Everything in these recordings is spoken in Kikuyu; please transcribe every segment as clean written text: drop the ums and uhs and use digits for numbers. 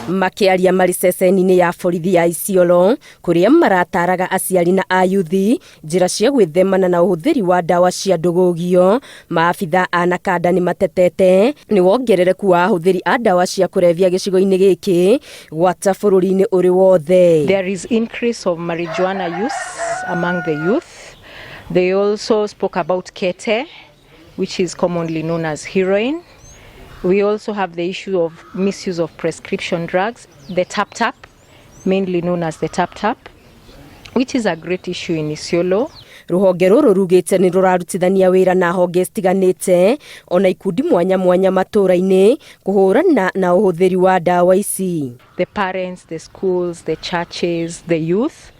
Makĩaria marĩ ceceni-inĩ ya borithi ya Isiolo kũrĩa marataraga aciari na ayuthi njĩra cia gwĩthemana na ũhũthĩri wa ndawa cia ndũgũgio, maabitha a NACADA nĩ matetete nĩ wongerereku wa ahũthĩri a ndawa cia kũrebia gĩcigo-inĩ gĩkĩ gwata bũrũri-inĩ ũrĩ wothe. There is increase of marijuana use among the youth. They also spoke about kete, which is commonly known as heroin. We also have the issue of misuse of prescription drugs, the tap tap, mainly known as the tap tap, which is a great issue in Isiolo. Rũhonge rũrũ rugĩte nĩ rũrarutithania wĩra na honge citiganĩte ona ikundi mwanya mwanya matũra-inĩ kũhũrana na ũhũthĩri wa ndawa ici. The parents, the schools, the churches, the youth,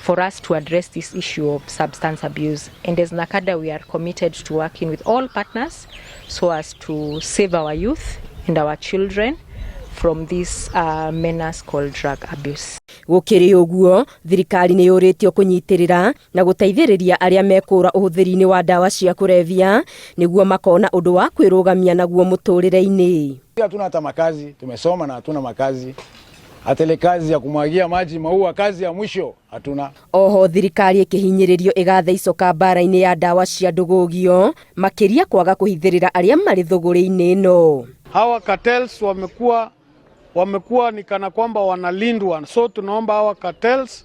for us to address this issue of substance abuse. And as NACADA, we are committed to working with all partners so as to save our youth and our children from this menace called drug abuse. Gũkĩrĩ ũguo, thirikari nĩ yũrĩtio kũnyitĩrĩra na gũteithĩrĩria arĩa mekũra ũhũthĩri-inĩ wa ndawa cia kũrebia nĩguo makona ũndũ wa kwĩrũgamia naguo mũtũrĩre-inĩ. Hatuna hata makazi, tumesoma na hatuna makazi, hata ile kazi ya kumwagia maji maua, kazi ya mwisho hatuna. Oho thirikari ĩkĩhinyĩrĩrio ĩgathe icoka mbara-inĩ ya ndawa cia ndũgũgio, makĩria kwaga kũhithĩrĩra arĩa marĩ thũgũrĩ-inĩ ĩno. Hawa cartels wamekuwa ni kana kwamba wanalindwa, so tunaomba hawa cartels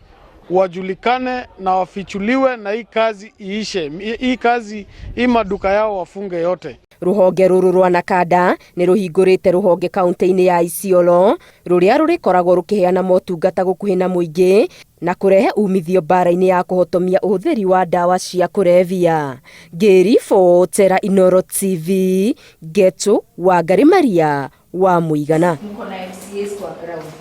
wajulikane na wafichuliwe na hii kazi iishe, hii kazi hii maduka yao wafunge yote. Rũhonge rũrũ rwa NACADA nĩ rũhingũrĩte rũhonge kaunti-inĩ ya Isiolo rũrĩa rũrĩkoragwo rũkĩheana motungata gũkuhĩ na mũingĩ na kũrehe umithio mbara-inĩ ya kũhotomia ũhũthĩri wa ndawa cia kũrebia. Ngĩribotera Inooro TV, Getu Wangari Maria wa Mũigana. Mko na MCAs kwa ground.